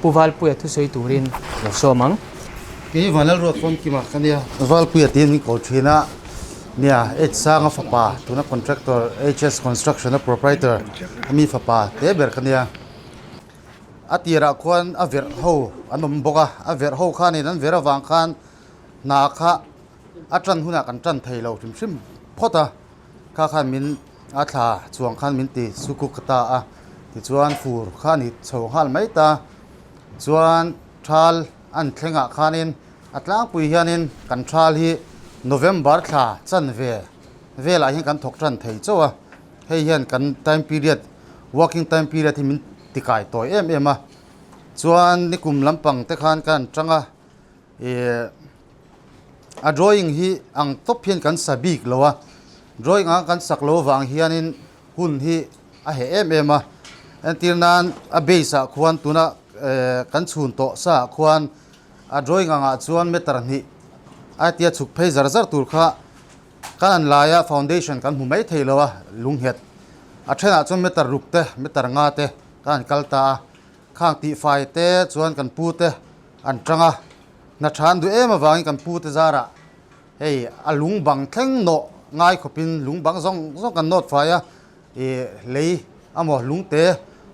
Pu Valpuia thusawi turin lo sawm ang. Kei Vanlalruat Famkima ka nia. Valpuia tiin min ko thin a, nia H Sanga fapa tuna contractor HS Construction a proprietor a mi fapa te ber ka nia. A tirah khuan a verh ho an awm bawk a, a verh ho khanin an verh avang khan hna kha a tan hunah kan tan thei lo hrim hrim phawt a, kha khan min a thla chuang khan min ti sukuk ta a, tichuan fur kha a ni chho nghal mai ta, chuan thal an thlengah khanin a tlangpui hianin kan thal hi November thla chanve velah hian kan thawk tan thei chauh a, hei hian kan time period working time period hi min ti kai tawi em em a, chuan nikum lampang te khan ka han tang a. Ih a drawing hi ang tawp hian kan sa bik lo a drawing anga kan sak loh avang hianin hun hi a heh em em a entir nan a base ah khuan tuna eh kan chhun tawh sa ah khuan a drawing angah chuan meter hnih a tia chhuk phei zar zar tur kha kan an laia foundation kan hmu mai thei lo a lungnghet a thenah chuan meter ruk te meter nga te kan han kal ta a khang tihfai te chuan kan pu te. An tang a, hna than duh em avangin kan pute zarah hei a lung bang thleng nawh ngai khawpin lung bang zawng zawng kan nawt fai a, ih lei amaw lungte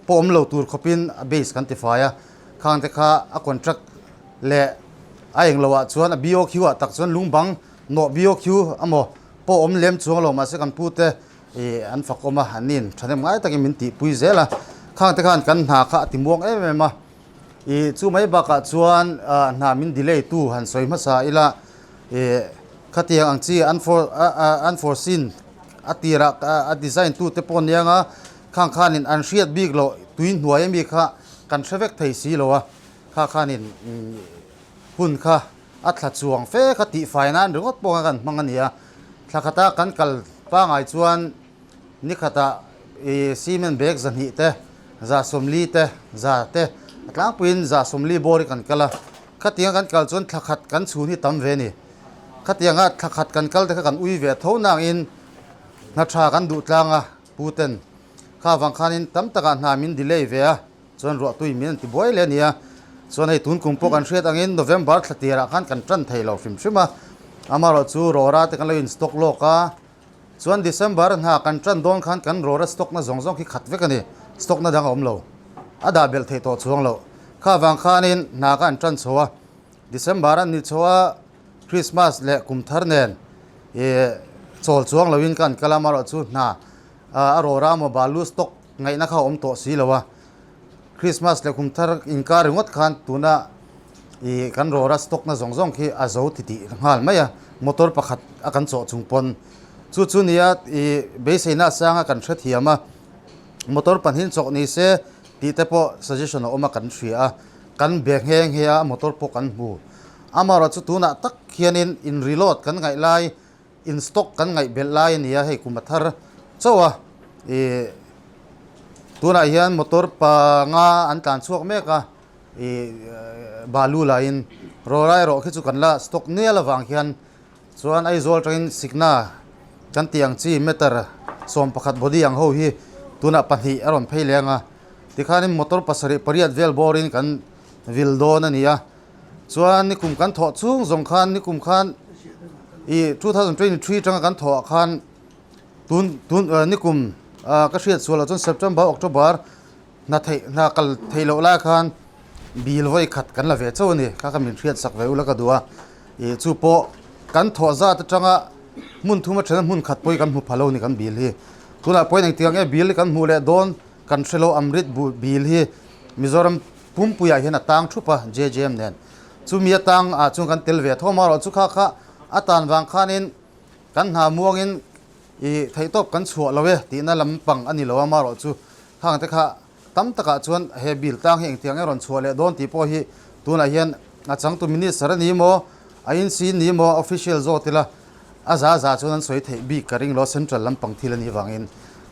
pawh awm lo tur khawpin a base kan ti fai a, khang te kha a contract leh a eng loh ah chuan a BOQ ah tak chuan lung bang nawh BOQ amaw pawh awm lem chuang lo mahse kan pute ih an fakawm a, an nin thahnem ngai takin min tihpui zel a, khang te khan kan hna kha a ti muang em em a. Ih chu mai bakah chuan hna min delay tu han sawi hmasa ila ih khatiang ang chi unforeseen a tirah a design tu te pawh aniang a khang khanin an hriat bik loh tui hnuai ami kha kan hre vek thei si lo a kha khanin hun kha a thla chuang fe kha tihfai nan ringawt pawh kha kan hmang a ni a thla khata kan kal pangai chuan Ni khatah i cement bag zahnih te, za sawmli te, za te, a tlangpuiin za sawmli bawr hi kan kal a. Khatianga kan kal chuan thla khat kan chhun hi tam ve a ni. Khatianga thla khat kan kal te kha kan ui ve tho nangin hna tha kan duh tlang a, pu ten kha vang khanin tam takah hna min delay ve a, chuan ruahtui min an ti buai hle a ni a. Chuan hei tun kum pawh kan hriat angin November thla tirah khan kan tan thei lo hrim hrim a, amaherawhchu rawra te kan lo in stock lawk a. Chuan December hna kan tan dawn khan kan rawra stock na zawng zawng khi khat vek a ni, stock na dang a awm lo, a dah belh theih tawh chuang loh. Kha vang khanin hna ka an tan chho a, December an ni chho a, Christmas leh kum thar nen ih chawl chuang loin ka an kal a, amaherawh chu hna a rawra emaw balu stock ngaihna kha a awm tawh si lo a, Christmas leh kum thar inkar ringawt khan tuna ih kan rawra stock na zawng zawng khi a zo ti tih nghal mai a, motor pakhat a kan chawh chung pawn chu chu nia ih beiseina sanga kan hrethiam a, motor pahnih chawk ni se tih te pawh suggestion a awm a kan hria a, kan be nghe nghe a motor pawh kan hmu amaherawh chu tunah tak hianin in reload kan ngaih lai In stock kan ngaih belh lai a ni a, hei kum a thar chauh a, ih tunah hian motor panga an tlan chhuak mek a, ih balu lahin rawra erawh khi chu kan la stock nial avang hian chuan Aizawl atangin Sikna kan tih ang chi meter 11 body ang ho hi tunah pahnih a rawn phei leng a, tikhanin motor pasarih pariat vel bawrin kan vil dawn a ni a. Chuan nikum kan thawh chhung zawng khan nikum khan i 2023 atanga kan thawh ah khan tun tun nikum ka hriat sual ah chuan September October hna theih hna kal theih loh lai khan bill vawi khat kan la ve chauh a ni kha kha min hriat sak ve ula ka duh a ih chu pawh kan thawh zat atanga hmun thum a then hmun khat pawh hi kan hmu pha lo a ni kan bill hi tunah pawhin engtiang nge bill hi kan hmuh leh dawn kan hre lo amrit bill hi Mizoram Pumpuiah hian a tang thup a, JJM nen. Chumi a tang ah chuan kan tel ve tho amaherawh chu kha kha a tan vang khanin kan hna muangin ih theihtawp kan chhuah lo e tihna lampang a ni lo amaherawh chu khang te kha tam takah chuan he bill tang hi engtiang nge rawn chhuah leh dawn tih pawh hi tunah hian a changtu minister a ni maw, a insi ni maw, official zawt ila a za za chuan an sawi theih bik ka ring lo central lampang thil a nih vangin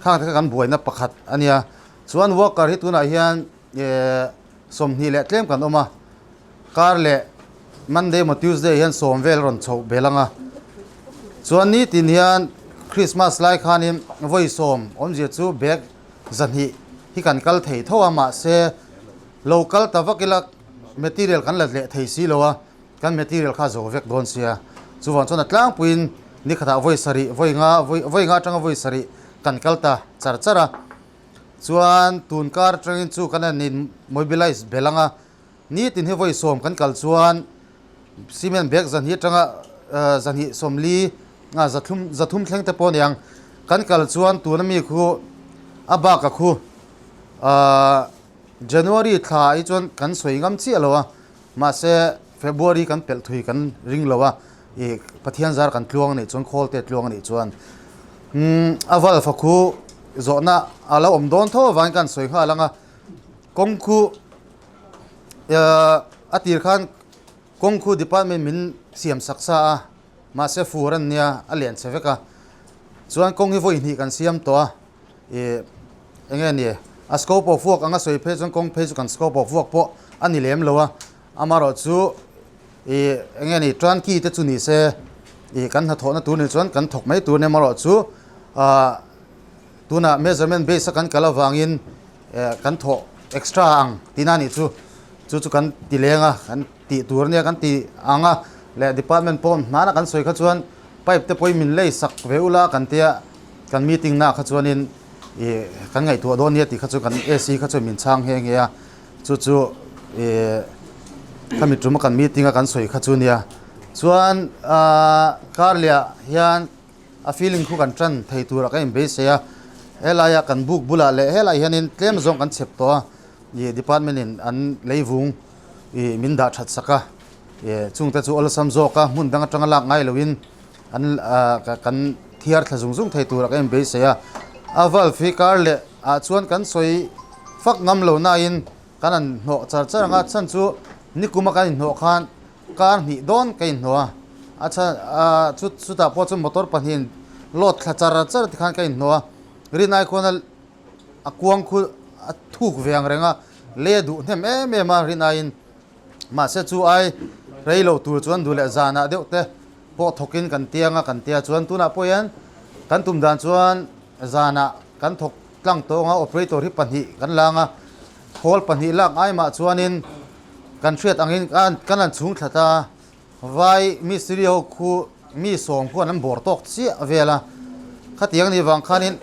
khang te kha kan buaina pakhat a nia. Chuan worker hi tunah hian 20 leh tlem kan awm a, kar leh Monday emaw Tuesday hian sawm vel rawn chhoh bel ang a, chuan nitin hian Christmas lai khanin vawi sawm awmzia chu bag 200 hi kan kal thei tho a, mahse. Lo kal ta vak ila material kan la leh thei si lo a, kan material kha a zo vek dawn sia. Chuvang chuan a tlangpuiin ni khatah vawi sarih, vawi nga, vawi nga atanga vawi sarih kan kal ta char char a. Chuan tun kar atangin chu kan han in mobilize belh ang a, nitin hi vawi sawm kan kal chuan cement bag zahnih atanga zahnih sawmli nga zathlum zathum thleng te pawh a ni ang. Kan kal chuan tuna mi khu a bak a khu ahh January thla hi chuan kan sawi ngam chiah lo a, mahse February kan pelh thui kan ring lo a, ih Pathian zar kan tluang anih chuan khawl te tluang anih chuan umm a val fakhu zawhna a lo awm dawn tho avangin ka han sawi nghal ang a, kawng khu ahh a tir khan kawng khu department min siam sak sa a, mahse fur an nia a lian chhe vek a, chuan kawng hi vawi hnih kan siam tawh a. Ih eng nge ni a scope of work anga sawi phei chuan kawng phei chu kan scope of work pawh a ni lem lo a amaherawh chu ih eng nge ni turnkey te chu ni se ih kan hnathawhna tur ni chuan kan thawk mai tur a ni amaherawh chu ah tunah measurement base a kan kal avangin eh kan thawh extra ang tihna a nih chu chu chu kan ti leng a kan tih tur ania kan ti ang a leh department pawh hmanah kan sawi kha chuan pipe te pawhin min lei sak ve ula kan tia kan meeting na kha chuanin ih kan ngaihtuah dawn nia tih kha chu kan AC kha chuan min chhang nghe nghe a chu chu ih khami tuma kan meeting a kan sawi kha chu nia chuan ahh karliah hian a feeling khu kan tan thei turah kan inbeisei a helaia kan buk bulah leh helaiah hianin tlem zawng kan chhep tawh a ih department in an leivung ih min dah that sak a ih chungte chu awlsam zawk a hmun dang atanga lak ngai loin an ah kan thiar thla zung zung thei turah kan inbeisei a a valve hi kar leh ah chuan kan sawi fak ngam lo nain kan han hnawh char char ang a chhan chu nikuma kan inhnawh khan kar hnih dawn ka inhnawh a a chhan ah chu chutah pawh chuan motor pahnihin load thla char char tikhan ka inhnawh a rinai khuan a a kuang khu a thuk ve ang reng a lei a duh hnem em em a rinaiin mahse chu ai rei lo tur chuan duh leh zanah deuh te pawh thawkin kan tiang a kan tia chuan tunah pawh hian kan tum dan chuan zanah kan thawk tlang tawng a operator hi pahnih kan lang a khawl pahnih lak ai mah chuanin kan hriat angin kan han chhung thla ta vai mistiri ho khu mi sawm khuan an bawr tawk chiah vel a khatiang ni vang khanin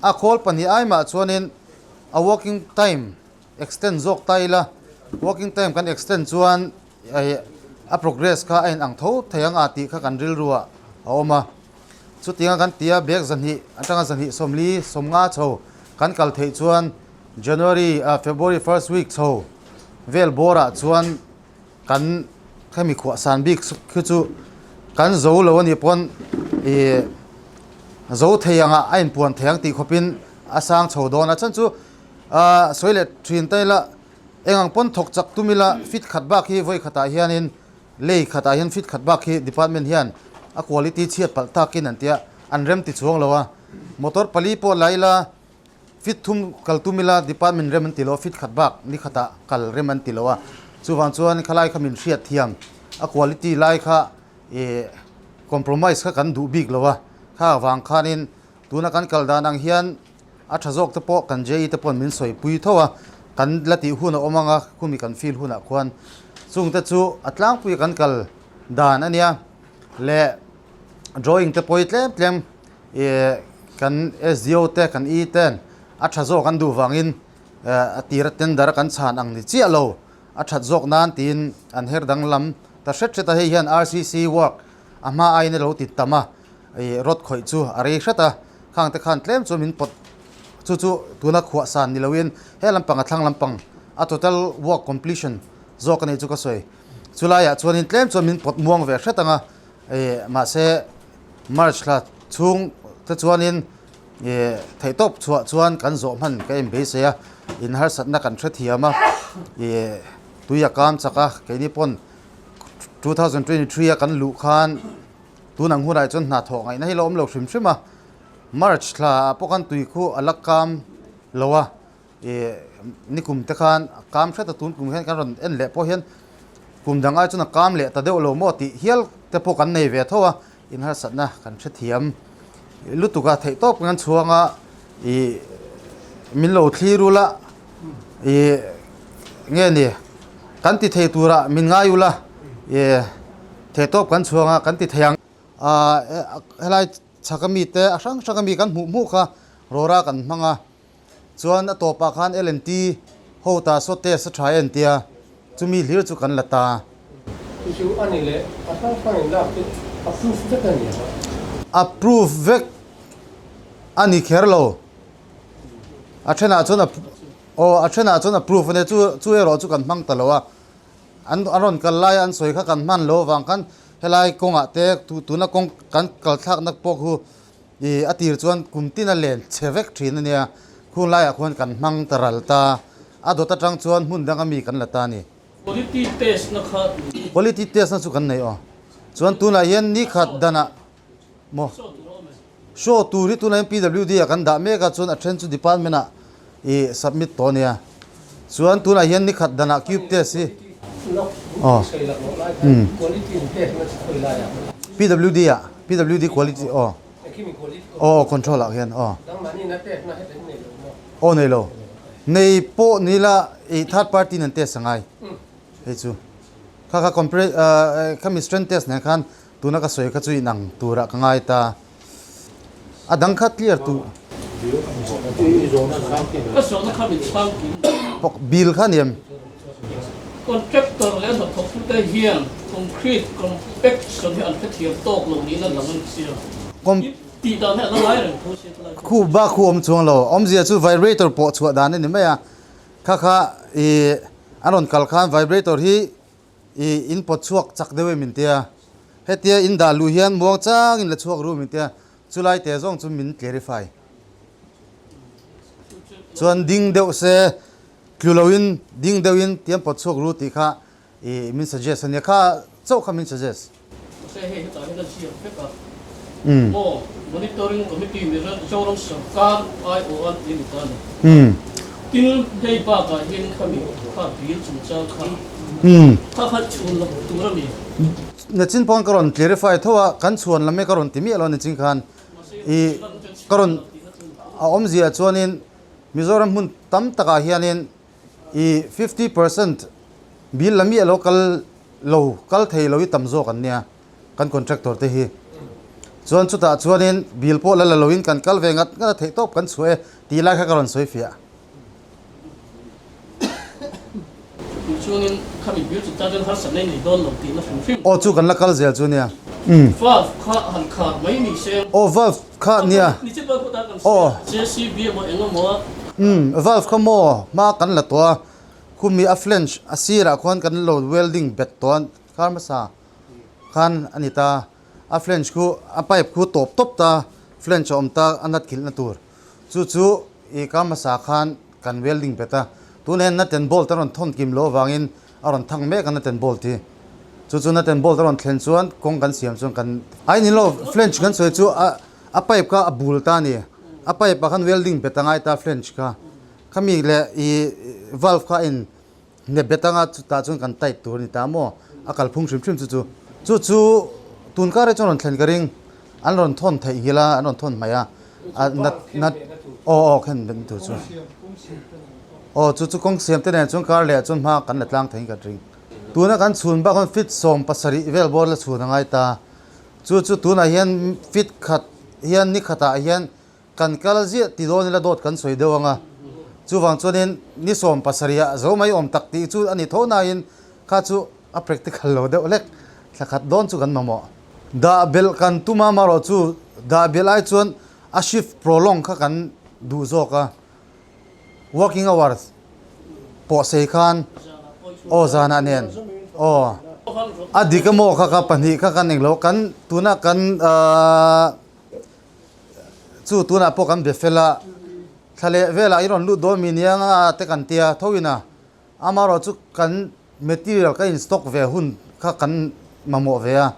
a khawl pahnih ai mah chuanin a working time extend zawk ta ila working time kan extend chuan hei a progress kha a inang tho thei ang a tih kha kan rilru ah a awm a chutianga kan tia bag zahnih atanga zahnih sawmli sawmnga chho kan kal theih chuan January ah February first week chho vel bawr ah chuan kan hemi khuah san bik khi chu kan zo lo a nih pawn ih zo thei ang ah a inpuan thei ang tih khawpin a sang chho dawn a chhan chu ah sawi leh thin ta ila Eng ang pawn thawk chak tum ila fit khat bak hi vawi khatah hianin lei khatah hian fit khat bak hi department hian a quality chhiat palh takin an tia an rem ti chuang lo a motor pali pawh la ila fit thum kal tum ila department rem an ti lo a fit khat bak ni khatah kal rem an ti lo a chuvang chuan khalai kha min hriat thiam a quality lai kha ih compromise kha kan duh bik lo a kha vang khanin tuna kan kal dan ang hian A tha zawk te pawh kan JE te pawn min sawi pui tho a, kan la tih hun a awm ang a, khumi kan feel hunah khuan chung te chu a tlangpui kan kal dan a nia leh drawing te pawh hi tlem tlem ih kan SDO te kan E ten a tha zawk an duh vangin a tira tender a kan chhan ang ni chiah lo a that zawk nan tiin an her danglam ta hret hret a, hei hian RCC work a hma aiin a lo ti tam a. Ih rawt khawih chu a rei hret a, khang te khan tlem chu min pawt chu chu tuna khuah san ni loin he lampang a thlang lampang a total work completion zawk a nih chu ka sawi. Chulaiah chuanin tlem chuan min pawt muang ve hret ang a, ih mahse March thla chhung te chuanin ih theihtawp chhuah chuan kan zawh hman ka inbeisei a, in harsatna kan hrethiam a, ih tui a kam chak a keini pawn 2023 a kan luh khan. Tun ang hunah chuan hna thawh ngaihna hi la awm lo hrim hrim a, March thla ah pawh khan tui khu a la kam lo a, ih nikum te khan a kam hret a, tun kum hian kan rawn en leh pawh hian kum dang ai chuan a kam leh ta deuh lo maw tih hial te pawh kan nei ve tho a, inharsatna kan hrethiam lutuk a, theih tawp kan chhuang a, ih min lo thlir ula, ih. Nge ni kan ti thei tura min ngai ula e thehtawp kan chhuang a kan ti thei ang. Helai chhak ami te a hrang hrang ami kan hmuh hmuh kha rawra kan hmang a chuan a tawpah khan L&T ho ta saw test a tha e an tia chumi hlir chu kan la ta. Chu chu a ni leh a hrang hrang in lak chu approve vek a ni ang a. Approve vek a ni kher lo. A thenah chuan a aw a thenah chuan approve a nia chu chu erawh chu kan hmang ta lo a. An an rawn kal laia an sawi kha kan hman lo avang khan helai kawngah te tuna kawng kan kal thlakna pawh khu ih a tir chuan kum tin a len chhe vek thin a nia khung laiah khuan kan hmang ta ral ta a dawt atang chuan hmun danga mi kan la ta a ni. Quality test na kha. Quality test na chu kan nei aw. Chuan tunah hian ni khat danah maw show tur hi tunah hian PWD ah kan dah mek a chuan a then chu department ah ih submit tawh a nia chuan tunah hian ni khat danah cube test hi aw PWD ah PWD quality aw aw control ah hian aw aw nei lo nei pawh ni la ih third party in an test a ngai hei chu kha kha compre khami strength test nen khan Tuna ka sawi kha chu inang turah ka ngai ta. A dang kha clear tu. Ka sawhna kha min chhang kim. Pawk bill kha niam. Contractor leh hnathawktute hian concrete compaction hi an hrethiam tawk lo niin a lang an sia. Tih dan hi a la ngai reng tho sia ka lai. Khu bak khu awm chuang lo. Awmzia chu vibrator pawh chhuah dan a ni mai a. Kha kha i an rawn kal khan vibrator hi I in pawt chhuak chak deuh em min tia, hetia in dah luh hian muang chang in la chhuak ru min tia, chulai te zawng chu min clarify. Chuan ding deuh se tlu lo in ding deuh in tiang pawt chhuak ru tih kha i min suggest a nia, kha chauh kha min suggest. Mahse hei hetah hian a ziak vek a, maw Monitoring Committee Mizoram Sarkar aiawh a ni ta a ni. Tin, hei bakah hian khami kha bill chungchang kha kha kha chhun lam tur a ni. Nachin pawn ka rawn clarify tho a, kan chhuan lam hi ka rawn ti miah lo a ni ching khan i ka rawn a awmzia chuanin Mizoram hmun tam takah hianin i 50% bill la miah lo kal lo kal thei lo hi tam zawk an nia kan contractor te hi chuan chutah chuanin bill pawh la la loin kan kal ve ngat ngat a theih tawp kan chhuah e tih lai kha ka rawn sawi fiah. Chuanin khami bill chu tan chuan harsatna i nei dawn lo tihna hrim hrim. Aw chu kan la kal zel chu nia. Valve kha han khar mai ni se. Aw valve kha nia. Nichit pawh khuta kan sawi a JCB emaw eng emaw a. Umm valve kha maw hma kan la tawh a. Khumi a flange a sirah khuan kan lo welding bet tawh a khar hmasa khan a ni ta a flange khu a pipe khu tawp tawp ta flange a awm ta a nut kilhna tur chu chu i kar hmasa khan kan welding bet a tunah hian nut and bolt a rawn thawn kim loh avangin a rawn thang mek a nut and bolt hi chu chu nut and bolt a rawn thlen chuan kawng kan siam chuan kan a in lo flange kan sawi chu a a pipe kha a bul ta a ni a pipe ah khan welding bet a ngai ta flange kha. Khami leh i valve kha a in hnep bet anga chutah chuan kan tight tur a ni ta maw? A kalphung hrim hrim chu chu. Chu chu tun kar hi chuan rawn thlen ka ring. An rawn thawn theih nghilh a, an rawn thawn hmaih a. A nat nat aw aw khen bet na tur chu. Aw chu chu kawng siam te nen chuan kar leh ah chuan hma kan la tlang thei in ka ring. Tuna kan chhun bak khan fit 70 vel bawr la chhun a ngai ta. Chu chu tunah hian fit khat hian ni khatah hian Kan kal ziah ti dawn ila dawt kan sawi deuh ang a, chuvang chuanin ni 70 ah zo mai awm tak tih chu a ni tho nain kha chu a practical lo deuh hlek, thla khat dawn chu kan mamawh. Dah belh kan tum a, amaherawh chu dah belh ai chuan a shift prolong kha kan duh zawk a, working hours pawh sei khan aw zanah nen aw a dik a maw kha kha pahnih kha kan englo kan tunah kan ahh. Chu tunah pawh kan be fel a, thla leh velah i rawn lut dawn mi nia nga te kan tia tho in a, amaherawh chu kan material ka in stock ve hun kha kan mamawh ve a.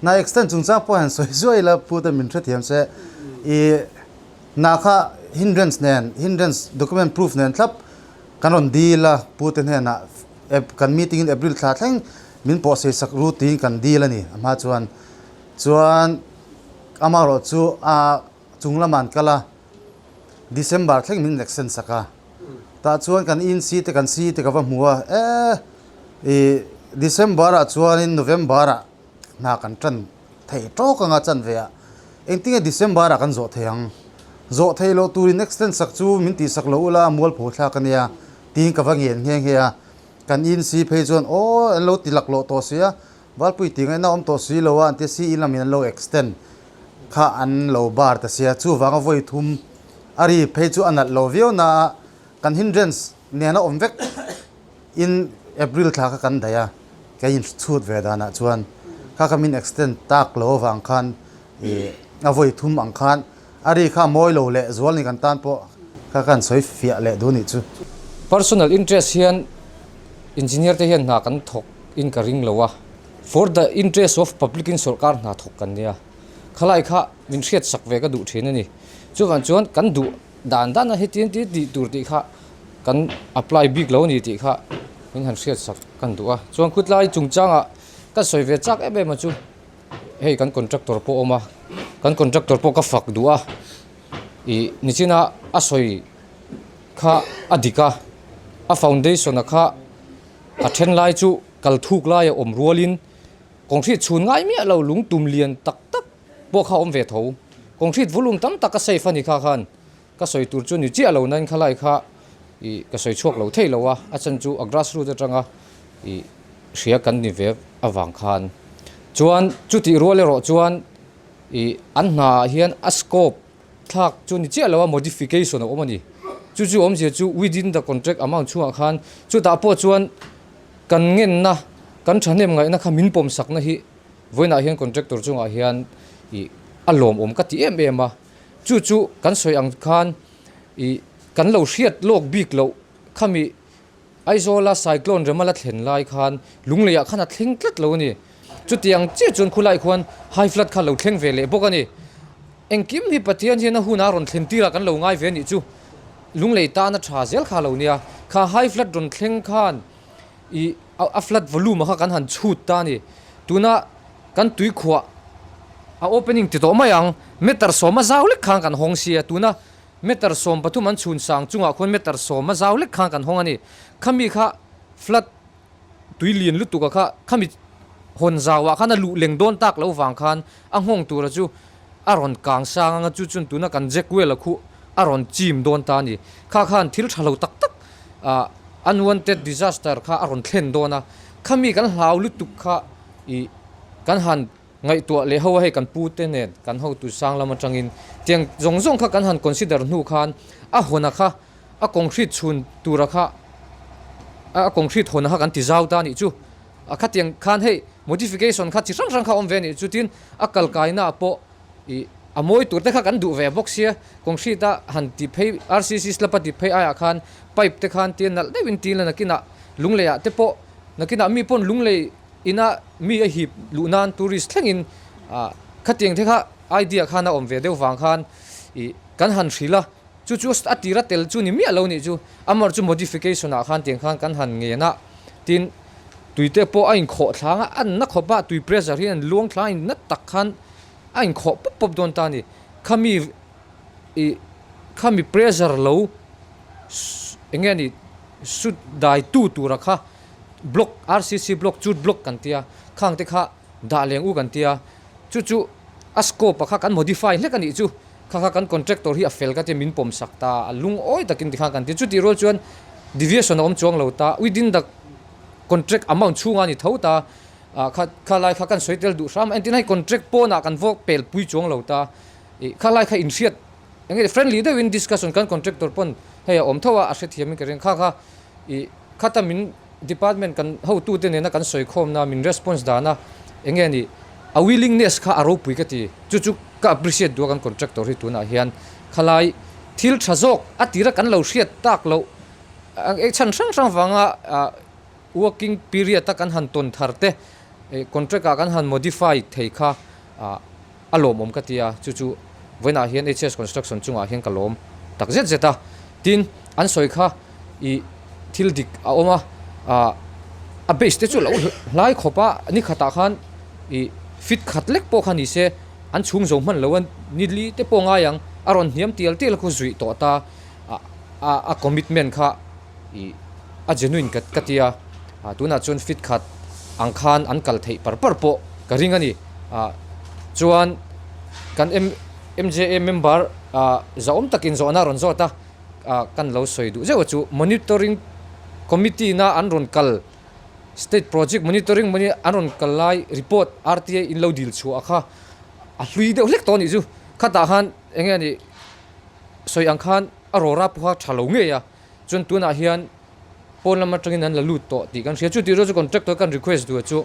Hna extend chungchang pawh han sawi zuai ila pu te min hrethiam se, i hna kha hindrance nen, hindrance document proof nen thlap kan rawn deal a pu te hnenah kan meeting in April thla thleng min pawh sei sak ru tiin kan deal a ni a hma chuan. Chuan amaherawh chu a chung lamah an kal a, December thleng min extend sak a. Tah chuan kan inc te kan C te ka va hmu a, e ih December ah chuanin November ah hna kan tan thei tawk anga chan ve a, engtinge December ah kan zawh thei ang? Zawh thei loh turin extend sak chu min tihsak lo ula mualpho thlak a nia tiin ka va ngen nghe nghe a, kan inc phei chuan aw an lo ti laklawh tawh si a, Valpui tih ngaihna awm tawh si lo a an tia CE lamin an lo extend kha an lo bar ta sia, chuvanga vawi thum a ri phei chu a nalh lo viau na a, kan hindrance nena awm vek in April thla kha kan daih a, kei in chhut ve danah chuan kha kha min extend tak lo avang khan ih a vawi thum ang khan a ri kha a mawi lo leh zual ni kan tan pawh kha khan sawi fiah leh duh nih chu. Personal interest hian engineer te hian hna kan thawk in ka ring lo a, for the interest of public in sawrkar hna thawk kan nia, khalai kha min hriat sak ve ka duh thin a ni. Chuvang chuan kan duh dan dan a hetiang tih tih tur tih kha kan apply bik lo a ni tih kha min han hriat sak kan duh a. Chuan khutlai chungchangah ka sawi ve chak em em a chu hei kan contractor pawh a awm a, kan contractor pawh ka fak duh a, ih nichina a sawi kha a dik a, a foundation a kha a then lai chu kal thuk lai a awm rualin concrete chhun ngai miah lo lung tum lian tak tak pawh kha a awm ve tho. Concrete volume tam tak a safe a ni kha khan ka sawi tur chu ni chiah lo nain khalai kha ih ka sawi chhuak lo thei lo a, a chan chu a grass root atanga ih hria kan ni ve avang khan. Chuan chutih rual erawh chuan ih an hna ah hian a scope thlak chu ni chiah lo a modification a awm a ni. Chu chu awmzia chu within the contract amount chhungah khan chutah pawh chuan kan ngenna kan thahnem ngaihna kha min pawm sakna hi Vawiinah hian contractor chungah hian ih a lawmawm ka ti em em a, chu chu kan sawi ang khan ih kan lo hriat lawk bik loh khami Aizawla cyclone rema la thlen lai khan Lungleiah khan a thleng tlat lo a ni. Chutiang chiah chuan khulai khuan high flood kha lo thleng ve leh bawk a ni. Engkim hi Pathian hian a hun a rawn thlen tirah kan lo ngai ve a nih chu Lunglei tan a tha zel kha lo nia. Kha high flood rawn thleng khan ih a flood volume kha kan han chhut ta a ni. Tuna kan tui khuah a opening ti tawh mai ang, meter sawma zau lek khan kan hawng sia, tuna meter 13 an chhun sang chungah khuan meter sawma zau lek khan kan hawng a ni. Khami kha flood tui lian lutuk a kha khami hawn zauah khan a luh leng dawn tak lo vang khan a nghawng tura chu a rawn kang sang anga chu chuan tuna kan jack well a khuh a rawn chim dawn ta a ni. Kha khan thil tha lo tak tak ah unwanted disaster kha a rawn thlen dawn a, khami kan hlau lutuk kha ih kan han ngaihtuah leh ho a hei kan pu te nen kan hotu sang lam atangin tiang zawng zawng kha kan han consider hnu khan a hawn a kha a concrete chhun tura kha a concrete hawn a kha kan ti zau ta a nih chu a khatiang khan hei modification kha chi hrang hrang kha a awm ve a nih chu tin a kal kaina ah pawh Ih, a mawi tur te kha kan duh ve bawk sia, concrete a han ti phei, RCC slab a ti phei aiah khan pipe te khan tia nalh deuhin tin la nakinah lungleiah te pawh nakinah mi pawn lunglei ina mi a hip luh nan tourist thlengin ah khatiang te kha idea khan a awm ve deuh vang khan ih kan han hrilh a, chu chu a tira tel chu ni miah lo nih chu, amar chu modification ah khan tiang khan kan han ngen a, tin tui te pawh a inkhawh thlang a, a na khawp a tui pressure hi an luang thlang a in na tak khan. a inkhawh pawp pawp dawn ta a ni. Khami ih khami pressure lo eng nge ni sut dai tu tura kha block RCC block chut block kan tia khang te kha dah leng u kan tia chu chu a scope a kha kan modify hlek a nih chu kha kha kan contractor hi a fel ka tia min pawm sak ta a lungawi takin tikhan kan ti chutih rual chuan deviation a awm chuang lo ta within the contract amount chhunga a ni tho ta. Ah kha kha lai kha kan sawi tel duh hram a entirna hei contract pawnah kan vawk pel pui chuang lo ta ih kha lai kha inhriat eng nge friendly deuhin discussion kan contractor pawn hei a awm tho a a hrethiam in ka ring kha kha ih khata min department kan hotu te nena kan sawi khawmna min response dana eng nge ni a willingness kha a ropui ka ti chu chu ka appreciate duh a kan contractor hi tunah hian khalai thil tha zawk a tira kan lo hriat tak loh chhan hrang hrang vanga ah Working period a kan han tawn thar te contract ah kan han modify thei kha a lawmawm ka ti a, chu chu vawiinah hian HS Construction chungah hian ka lawm tak zet zet a. Tin, an sawi kha ih thil dik a awm a, a base te chu a lo hlai khawp a, ni khatah khan ih fit khat lek pawh kha ni se an chhung zo hman lo a, ni li te pawh ngai ang, a rawn hniam tial tial khu zuih tawh ta. A a commitment kha ih a genuine ka ka tia ah tunah chuan fit khat ang khan an kal theih par par pawh ka ring a ni ah chuan kan M M_J_A member ah zahawm takin zawhna a rawn zawt a ah kan lo sawi duh zeuh a chu monitoring committee na an rawn kal state project monitoring mawni an rawn kal lai report R_T_I in lo dil chhuah kha a hlui deuh hlek tawh a nih chu khatah khan eng nge nih sawi ang khan a rawra pawha tha lo ngei a, chuan tunah hian pawn lam atangin an la lut tawh tih kan hria. Chutih rual chu contractor kan request duh chu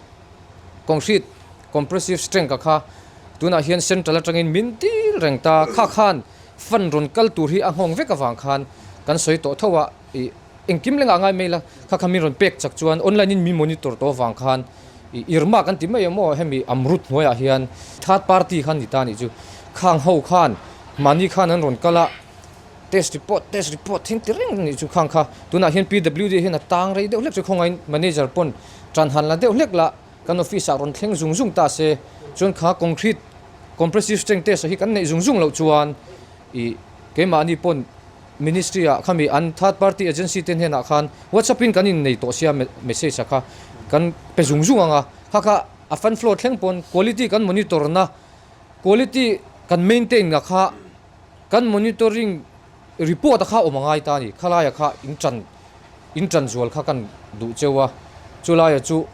concrete compressive strength a kha tunah hian central atangin min dil reng ta kha khan fund rawn kal tur hi a nghawng vek avang khan kan sawi tawh tho a, ih engkim lengah ngai mai la kha kha min rawn pek chak chuan online in min monitor tawh avang khan ih irma kan ti mai em aw hemi amrut hnuaiah hian third party khan ni ta nih chu khang ho khan mahni khan an rawn kal a. Test report test report thing ti reng nih chu khang kha tunah hian PWD hian a tang rei deuh hlek chu khawngain manager pawn tan han la deuh hlek la kan office ah rawn thleng zung zung ta se chuan kha concrete compressive strength test ah hi kan neih zung zung loh chuan ih keimahni pawn ministry ah khami an third party agency te hnenah khan whatsapp in kan innei tawh sia message ah kha kan pe zung zung ang a kha kha a fund flow thleng pawn quality kan monitor na quality kan maintain na kha Kan monitoring report a kha awm a ngai ta a ni. Khalaia kha in tan in tan zual kha kan duh cheu a, chulaia chu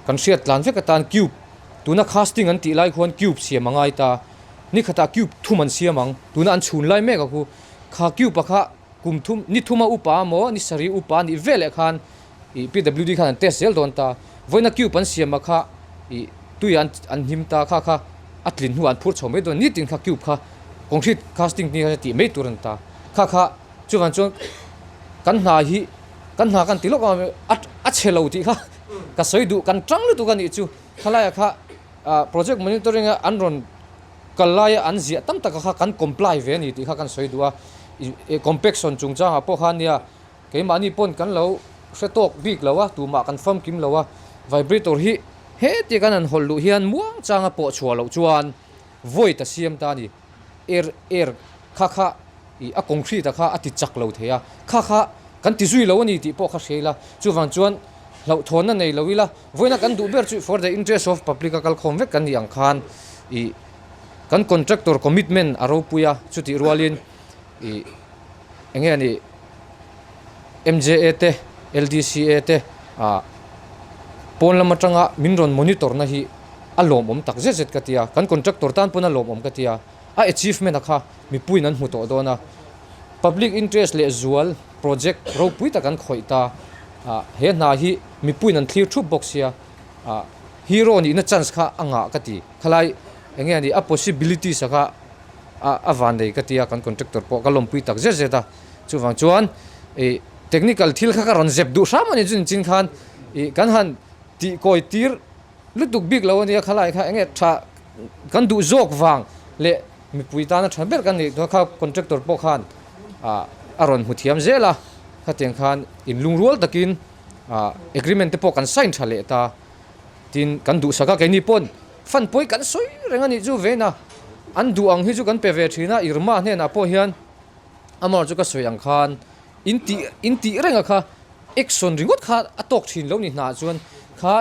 kan hriat tlan vek atan cube tuna casting an tih lai khuan cube siam a ngai ta. Ni khatah cube thum an siam ang, tuna an chhun lai mek a khu. Kha cube a kha kum thum ni thuma upa emaw ni sarih upa a nih veleh khan ih PWD khan an test zel dawn ta. Vawiina cube an siam a kha ih tui an an hnim ta kha kha a tlin hnuah an phur chho mai dawn nitin kha cube kha concrete casting ni kha tih mai tur a ni ta. Kha kha chuvan chuan kan hna hi kan hna kan ti lawk ang a a chhe lo tih kha ka sawi duh kan tang lutuk a nih chu. Khalaia kha ah project monitoring a an rawn kal laia an ziah tam taka kha kan comply ve a ni tih kha kan sawi duh a. Ih compaction chungchangah pawh khan nia Keimahni pawn kan lo hre tawk bik lo a, tumah kan famkim lo a, vibrator hi heti kan han hawlh luh hian muang changa pawh chhuah loh chuan void a siam ta a ni. Air air kha kha ih a concrete a kha a ti chak lo thei a, kha kha kan ti zui lo a ni tih pawh kha hria ila, chuvang chuan hlauhthawnna nei lo ila, vawiina kan duh ber chu for the interest of public a kalkhawm vek kan nih ang khan ih kan contractor commitment a ropui a, chutih rualin ih eng nge a nih M_J_A te L_D_C_A te ah pawn lam atanga min rawn monitor na hi a lawmawm tak zet zet ka ti a kan contractor tan pawn a lawmawm ka ti a a achievement a kha mipuiin an hmu tawh dawn a public interest leh zual project ropui tak an khawih ta ah he hna hi mipuiin an thlir thup bawk sia ah hero nihna chance kha a ngah ka ti khalai eng nge a nih a possibilities a kha. a a van nei ka tia kan contractor pawh ka lawmpui tak zet zet a chuvang chuan ih technical thil kha ka rawn zep duh hram a ni chu nichin khan ih kan han tih kawi tir lutuk bik lo ania khalai kha eng nge tha kan duh zawk vang leh mipui tana tha ber kan nih kha contractor pawh khan ah a rawn hmu thiam zel a khatiang khan inlungrual takin ah agreement te pawh kan sign tha leh ta. Tin, kan duhsak a, keini pawn fan pawi kan sawi reng a nih chu veina an duh ang hi chu kan pe ve thin a, Irma hnenah pawh hian amah chu ka sawi ang khan in tih in tih reng a kha action ringawt kha a tawk thin lo ni hnaah chuan kha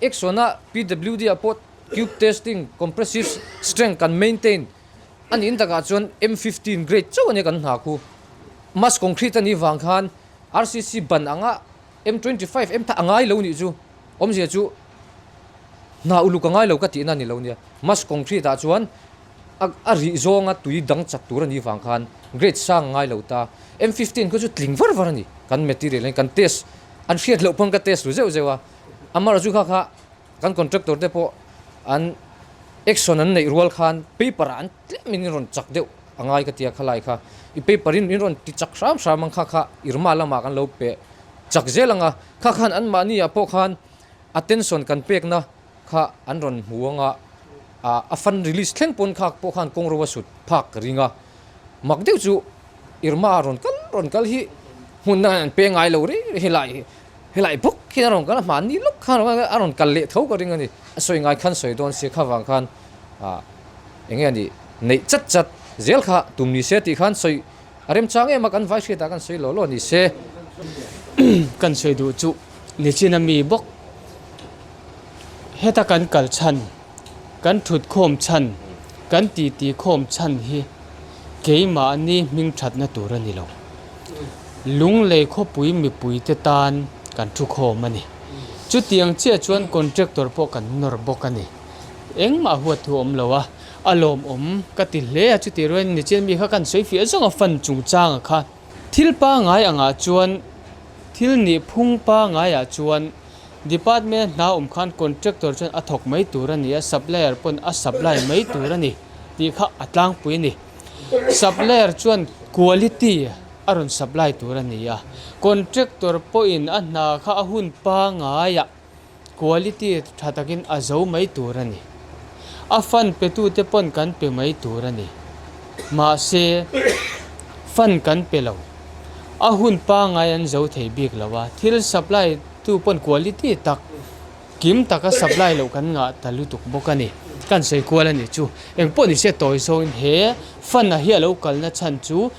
action a PWD ah pawh cube testing compressive strength kan maintain a nih takah chuan M15 grade chauh a nia kan hna khu mass concrete a nih vang khan RCC ban anga M25 M tha a ngai lo nih chu awmzia chu hna uluk a ngai lo ka tihna a ni lo nia. Mass concrete ah chuan a a rih zawnga tui dang chak tur a nih vang khan grade sang a ngai lo ta. M15 kha chu tling var var a ni. Kan material hi kan test an hriat loh pawn ka test ru zeuh zeuh a. Amaherawhchu chu kha kha kan contractor te pawh an action an neih rual khan paper ah an tlem in rawn chak deuh a ngai ka tia khalai kha. I paper in min rawn ti chak hram hram ang kha kha Irma lamah kan lo pe Chak zel anga kha khan anmahni ah pawh khan attention kan pekna kha an rawn hmu anga ah a fund release thleng pawn kha pawh khan kawng ro a sut phak ka ring a, mak deuh chu Irma rawn kal rawn kal hi hmun dangah an pe ngai lo reng reng helai helai bawk hian a rawn kal a hmanni lawk khan a rawn kal leh tho ka ring a ni, a sawi ngai khan sawi dawn sia kha vang khan ah eng nge a nih neih chat chat zel kha tum ni se tih khan sawi. A remchang em a kan vai hriatah kan sawi law law ni se. Kan sawi duh chu nichin a mi bawk. Heta kan kal chhan, kan thut khawm chhan, kan titi khawm chhan hi keimahni hming thatna tur a ni lo. Lunglei khawpui mipuite tan kan thu khawm a ni. Chutiang chiah chuan contractor pawh kan nawr bawk a ni. Engmah huat thu a awm lo a, a lawmawm ka ti hle a, chutih rualin nichin mi kha kan sawi fiah zawng a fan chungchanga kha. Thil pangai angah chuan, thil nih phung pangaiah chuan Department a hna awm khan contractor chuan a thawk mai tur a ni a, supplier pawn a supply mai tur a ni tih kha a tlangpui a ni. Supplier chuan quality a rawn supply tur a ni a, contractor pawhin a hna kha a hun pangaiah quality tha takin a zo mai tur a ni. A fund petute pawn kan pe mai tur a ni. Mahse, fund kan pe lo. A hun pangai an zo thei bik lo a, thil supply tu pawn quality tak kim taka supply loh kan ngah ta lutuk bawk a ni. Kan sawi kual a nih chu. Engpawh ni se tawi zawngin he fund a hi a lo kalna chhan chu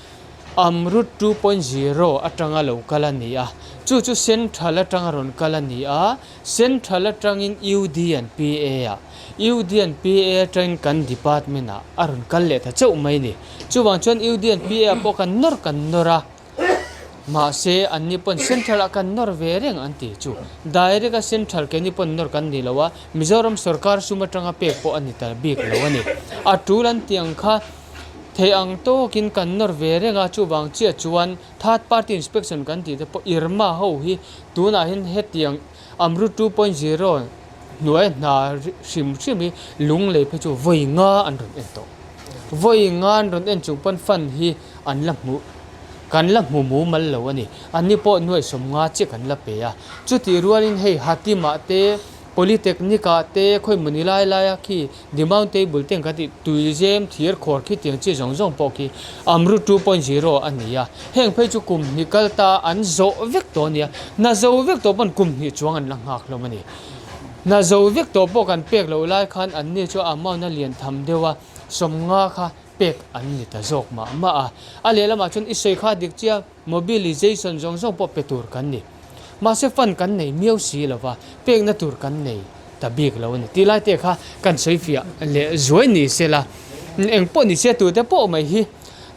Amrut 2.0 atanga lo kal a ni a, chu chu Central atanga rawn kal a ni a, Central atangin UD and PA ah, UD and PA atangin kan department ah a rawn kal leh ta chauh mai a ni. Chuvang chuan UD and PA ah pawh kan nawr kan nawr a, mahse anni pawn Central ah kan nawr ve reng an ti chu. Direct a Central keini pawn nawr kan ni lo a, Mizoram sorkar sum atanga pek pawh a ni ta bik lo a ni. A tul an tih ang kha theih ang tawkin kan nawr ve reng a, chuvang chiah chuan Third party inspection kan tih te pawh IRMA ho hi tunah hian hetiang Amrut 2.0 hnuai hna hrim hrim hi lunglei phei chu vawi nga an rawn en tawh. Vawi nga an rawn en chung pawn fund hi an la hmuh kan la hmu mumal lo a ni. Anni pawh nuai sawmnga chiah kan la pe a. Chutih rualin hei Hatim-ah te Polytechnic ah te khawi mawni lai lai a khi Demount table te ang kha tih tuizem thir khawr khi tiang chi zawng zawng pawh khi Amrut 2.0 a ni a, heng phei chu kum hnih kal ta an zawh vek tawh a nia, hna zo vek tawh pawn kum hnih chuang an la nghak hlawm a ni. Hna zo vek tawh pawh kan pek loh lai khan an ni chu amount a lian tham deuh a, sawmnga kha pek an ni ta zawk mah mah a. A lehlamah chuan i sawi kha dik chiah. Mobilization zawng zawng pawh pe tur kan ni. Mahse fund kan nei miau si lo va, pekna tur kan nei ta bik lo a ni. Tih lai te kha kan sawi fiah leh zuai ni se la, eng pawh ni se tute pawh mai hi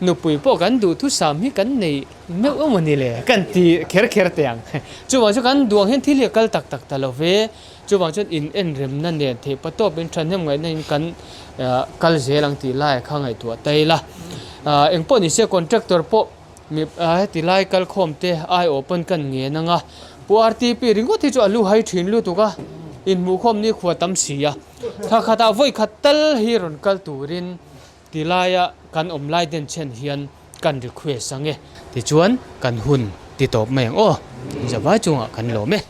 nupui pawh kan duh thusam hi kan nei meuh emaw ni le kan ti kher kher teh ang. Chuvang chu kan duang hian thil hi a kal tak tak ta lo ve. Chuvang chuan in enremna nen theih patawp in thahnem ngaihna in kan kal zel ang tih lai kha ngaihtuah ta ila. Eng pawh ni se contractor pawh Mi heti lai kalkhawm te aiawh pawn kan ngen ang a, Pu RTP ringawt hi chu a lu hai thin lutuk a, inhmuhkhawm ni khua tam si a, thla khatah vawi khat tal hi rawn kal turin ti laia kan awm lai den chhen hian kan request ang e. Tichuan kan hun ti tawp mai ang aw, zavai chungah kan lawm e.